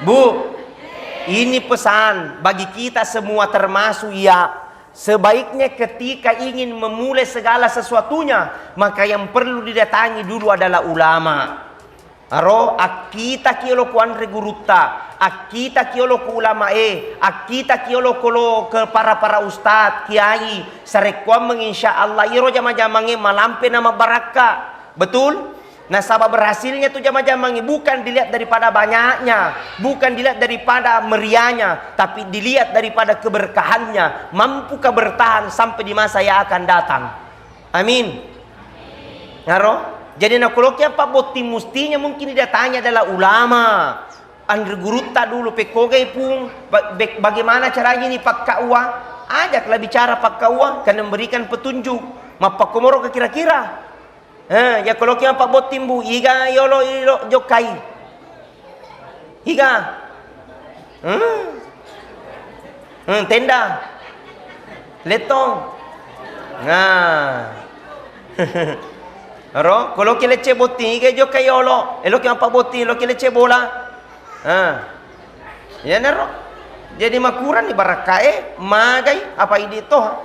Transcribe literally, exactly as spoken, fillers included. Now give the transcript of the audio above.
Bu, ini pesan bagi kita semua, termasuk ya, sebaiknya ketika ingin memulai segala sesuatunya, maka yang perlu didatangi dulu adalah ulama. Aro, akkitaki yolo ku anre gurutta, akkitaki yolo ku ulamae, akkitaki yolo kolo ke para-para ustad, kiai, sarekkuammeng, insya Allah iro jama-jamangnge malampe na mabbarakka. Betul? Nasaba berhasilnya tu jama-jamangnge bukan dilihat daripada banyaknya, bukan dilihat daripada meriahnya, tapi dilihat daripada keberkahannya, mampukah bertahan sampai di masa yang akan datang. Amin. Naro? Jadi, nakoloki apa botting, mustinya mungkin didatangi adalah ulama. Anre gurutta dulu, pekkogai pung, ba-, be-, bagaimana caranya ini pakkaua? Ajaklah bicara pakkaua, karena memberikan petunjuk. Mappakkomoro ke kira-kira? Eh, ya koloki apa botting, Bu, iga yolo, ilo jokkai. Iga? Hmm? Hmm, tenda. Lettong. Nah. Ro, koloki lecce botting, iga jokkai yolo. Eloki apa botting, eloki lecce bola. Ah. Iyanaro. Jadi makurang ni barakkae, magai apa idi toha.